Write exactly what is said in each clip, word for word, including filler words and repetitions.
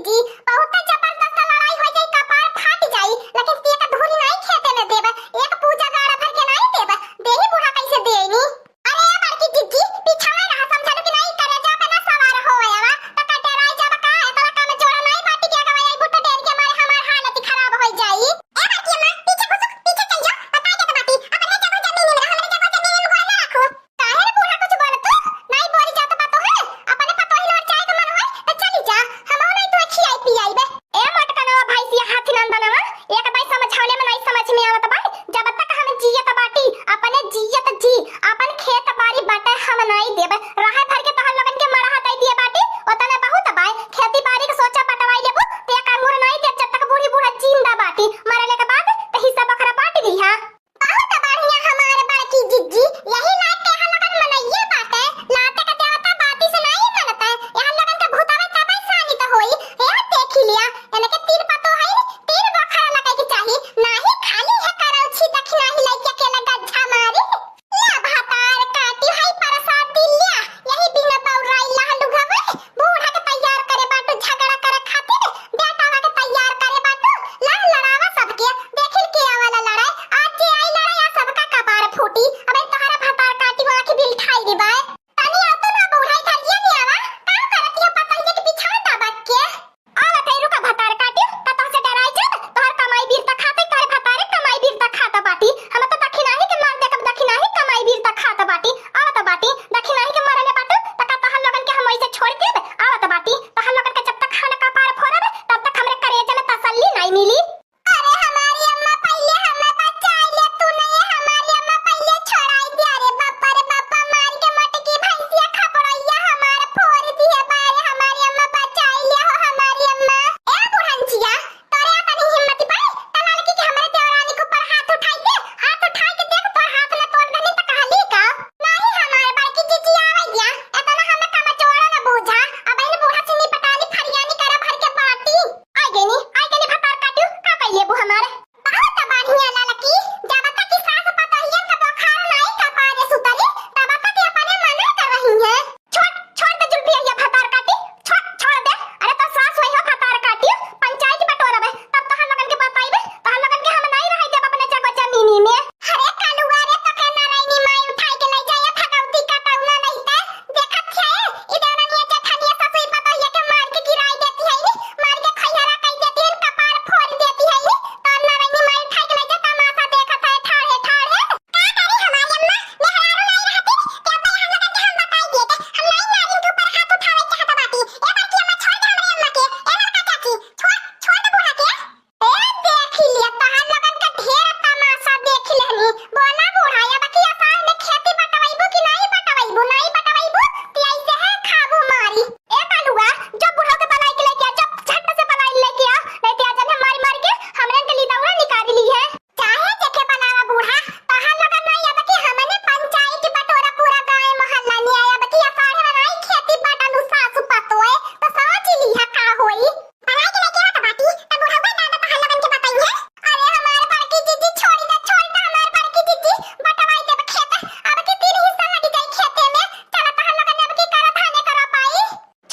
ई बहुत जबरदस्त लड़ाई हो जाई, कपार फाट जाई, लेकिन ते एक धूरी नाई खेते में देब, एक पूजा गाड़ा भर के नाई देब, देही बूढ़ा कैसे देनी? अरे बड़की जिज्जी, पीछा में रहा, समझलू कि नाई? करेजा पे ना सवार हो आवा, तो कटेराई जब का, इतना कम जोड़ा नाई बाटी के अगवा आई, बुट्टा डेर के मारे हमार हालत खराब हो जाई। ए बड़की अम्मा, पीछे घुसुक, पीछे चल जा, बताई देत बाटी, अपने जगह जमीन में रह, हमरे जगह जमीन में गोड़ ना रखू। काहे रे बूढ़ा, कुछ बोल तू? नाई बोली जात बा तो है, अपने पतोही लौट जाए के मन होई, तो चली जा, हम नाई तो खियाई पियाई बे। ए मोटकनवा भैंसिया हाथी नंदनवा, एक दाई समझौले में नाई समझ में आवत बा। जब तक हम जियत बाटी, अपने जियत जी, अपन खेत बारी बाटे हम नाई देब। रहे भर के तोहर लोगन के मरहा दे दिए बाटी, ओतने बहुत बाय। खेती बारी के सोचा बटवाई लेबू, ते एक अंगूर नाई देब जब तक बूढ़ी बूढ़ा जिंदा बाटी। मरले के बाद त हिस्सा बखरा बांट लिहा। बहुत बढ़िया हमार बड़की जिज्जी, यही लायक के यहाँ लोगन मनइये बाटे। लाते के देवता बाती से नाई मनता, यहाँ लोगन के भूतावे तबे शांत होई। हे देखी लिया, इनके तीन पतो है, तीन बखरा लगे के चाही, नाही खाली है करौछी दखिनाही लइके अकेले गज्झा मारी। या भतार काटी है परसाद दिल्या, यही बिना बौराई लहलू हवे, बूढ़ा के तैयार करे बाटू झगड़ा करे खातिर, बेटावा के तैयार करे बाटू, लड़ लड़ावा सबके, देखिल के वाला लड़ाई, आज जे आई लड़ाई आ सबका कपार फूटी। अबे तोहरा भतार काटी वो आँखी बिलठाई रे बाय। तनी आ तो ना बूढ़ा, इधर ये नहीं आवा, का करत है पतंगे के पिछाड़ दबक के? आवत है, रुका भतार काटी, का तोहसे डराई जब? तोहर कमाई बीर त खाते, तोहरे भतारे कमाई बीर त खात बाटी। हम त दखिनाही के मार देखब, दखिनाही कमाई बीर त खात बाटी। आवत बाटी, दखिनाही के मरले बाटू, त का तोहर लोगन के हम ऐसे छोड़ देब? आवत बाटी, तोहर लोगन के जब तक हम कपार फोड़ब, तब तक हमरे करेजा में तसल्ली नाई मिली। अरे हमारी अम्मा, पहिले हमें बचाई ले तू, नहीं हमारी अम्मा, पहिले छोड़ाई दे। अरे बापा रे बापा, मार के मटकी भैंसिया खपड़ैया हमार फोड़ दिए बा। अरे हमारी अम्मा, बचाई ले हो हमारी अम्मा। ए बुढ़ंचिया, तोरे इतनी हिम्मत बा, त लड़की के हमरे देवरानी के ऊपर हाथ उठाई के, हाथ उठाई के देख, तोर हाथ न तोड़ देनी त कहली का? नहीं हमार बड़की जिज्जी आवैया, इतना हमें कमजोर न बूझा। अब इन बूढ़ा से निपटानी फरियानी करा भर के बाटी। आ गइनी, आ गइनी भतार काटू, का कइले बू हमार? बहुत बढ़िया ललकी, जब तक कि सास पतोहियन का बोखार नाई कपारे सुतली, तब तक ये अपने मना कर रही हैं। छोड़, छोड़ दे जुल्फी, ये भतार काटी, छोड़, छोड़ दे। अरे तो सास वही हो भतार काटी, पंचायत बटोरबे, तब तोहर लोगन के बताइबे, तोहर लोगन के हम नाई रहे देब अपने जगह जमीनी में। अरे कलुआ रे, तो के नारायणी माई उठाई के ले जाए, भगवती कटौना नहीं ते। देखत है, ई देवरनिया जेठनिया ससुई पतोहिया के मार के गिराई देती है नी, मार के खैहरा कई देती है, कपार फोड़ देती है नी। तो नारायणी माई उठाई के ले जा, तमाशा देखत है, ठाढ़े, ठाढ़े। का करी हमारी अम्मा, मेहरारू नाई रहती, ते अब्बे हम लोगन के हम बताई देते, हम नाई नारिन के ऊपर हाथ उठावे चाहत बाटी। ए बड़की अम्मा, छोड़ दे हमरे अम्मा के, ए लड़का चाची, छोड़, छोड़ दे बूढ़ा के। ए, देख लिया, तोहार लोगन के ढेर तमाशा देख लेहनी। बोला बूढ़ा, अब की असार में खेती बटवैबू कि नाई बटवैबू? नाई बटवैबू, ती ऐसे है खाबू मारी। ए कलुआ, जो बूढ़ा के बलाई के लेके आ, जो झट से बलाई लेके आ, नहीं तो आज हमें मारी मारी के हमरे के लिदौरा निकाल ली है। चाहे जेके बनावा बूढ़ा, तोहार लोगन नाई अब की हमने पंचायत बटोरा पूरा गांव मोहल्ला नहीं आया, अब की असार में नाई खेती बटलू सासु पतोए, तो सोच लिहा का होई। बना के लेके आवत बाटी, त बुढ़ऊ दादा तोहार लोगन के बतइहे। अरे हमार बड़की जिज्जी, छोड़ी दा, छोड़ी दा हमार बड़की जिज्जी, बटवाई देब खेत। अब के तीन हिस्सा लग जाई खेते में। चला तोहार लोगन अब की करा धाने करा पाई।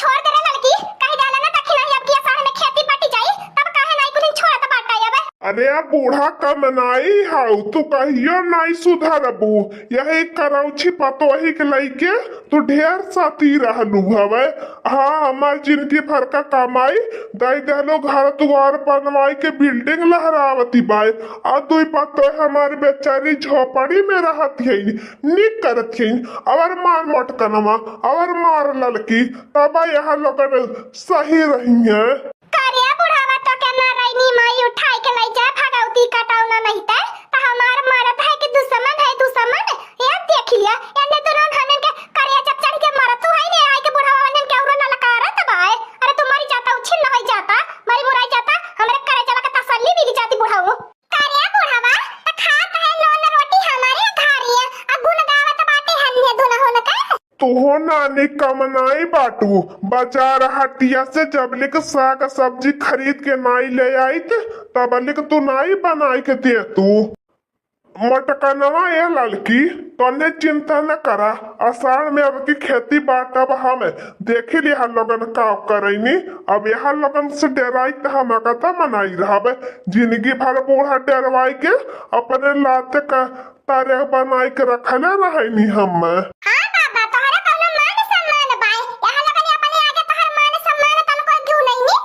छोड़ दे रे लड़की, कही डाला ना दखिनाही अब की असार में खेती बट जाई, तब काहे नाई कुलिन छोड़त बाटा अब। अरे आ बूढ़ा कमनाई हाउ, तू कहियो नाई सुधरबू। यही करौछी पतोही के लइके तू ढेर सती रहलू हवे। हाँ, हमार जिंदगी भर का कमाई दई देहलो, घर दुआर बनवाई के building लहरावती बाय। आ दुई पतोह हमार बेचारी झोपड़ी में रहत हई, निक करत हई। अवर मार मोटकनवा, अवर मार ललकी, तब यहाँ लोगन सही रही है। करे बुढ़ावा, तो के नारायणी माई उठाई के लई जा भगवती कटौना नहीं ते, तो हमार मरद है कि दुश्मन है दुश्मन। ये देख लिया, एने दुनों हनन के करिया जब चढ़ के मरत तू है ने, आई के बुढ़ावा हनन के औरो ललकारत बाय। अरे तू मरी जाता, उछिन्न हो जाता, मरी मुराई जाता, हमरे करे जला के तसल्ली मिल जाती बुढ़ऊ। करे बुढ़ावा, त खात है नून रोटी हमारे घरे, आ गुन गावत बाटे हन्ने दुनहुन के। तुहो नानी कमनाई बाटू, बाजार हटिया से जबलिक साग सब्जी खरीद के नाई ले आइत, तबलिक तू नाई बनाई के दे तू। मोटकनवा ए ललकी, तने चिंता न करा, आषाढ़ में अब की खेती बाटब हम। देखी लिहा लोगन का करैनी, अब यहाँ लोगन से डेराई त हम कता मनाई रहब। जिंदगी भर बूढ़ा डेरवाई के अपने लाते का तारे बनाई के रखले रहनी हम। हाँ बाबा, तोहरा कौनो मान सम्मान बाय? यहाँ लोगन अपने आगे तोहर मान सम्मान तनको क्यों नहीं?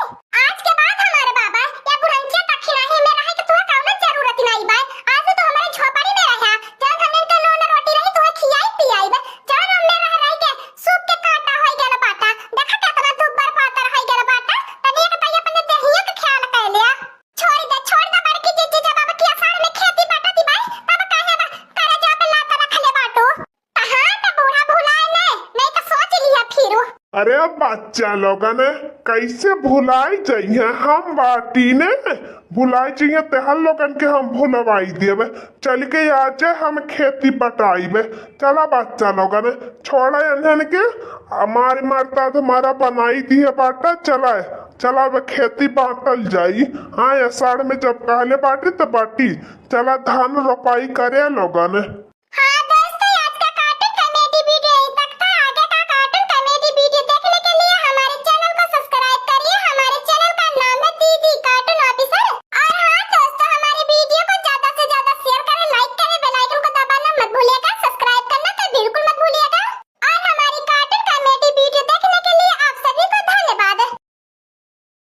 आज के बाद हमारे बाबा या बुढ़ंचिया तखिनाही में रहे के तोहरा कौनो जरूरत नहीं बाय। आज से तो हमारे झोपड़ी में रहा, जौन हमने के नून रोटी रही तोहरा खियाई पियाई बे, जौन हमने रह रह के सूख के काटा होई गल बाटा। देखा कितना दुब्बर पातर होई गल बाटा, तनी एक तई अपने देहिया के ख्याल कर लिया। छोड़ दे, छोड़ दे बड़की जीजी, जब अब की आषाढ़ में खेती बाटा दी बाय, तब काहे बा करे जा पे लात रखले बाटू। हाँ, त बूढ़ा भुलाए ने, नहीं त सोच लिया फिरू। अरे बच्चा लोगन, कैसे भुलाई जइहे? हम बाटी ने, भुलाई जइहे तेहर लोगन के हम भुलवाई देब। चल के आजे हम खेती बटाइबे। चला बच्चा लोगन, छोड़ा इन्हन के, हमारी मरता तुम्हारा बनाई दिए बाटा। चला, चला अब खेती बाटल जाई। हाँ, आषाढ़ में जब कहले बाटी त बाटी। चला धान रोपाई करे लोगन।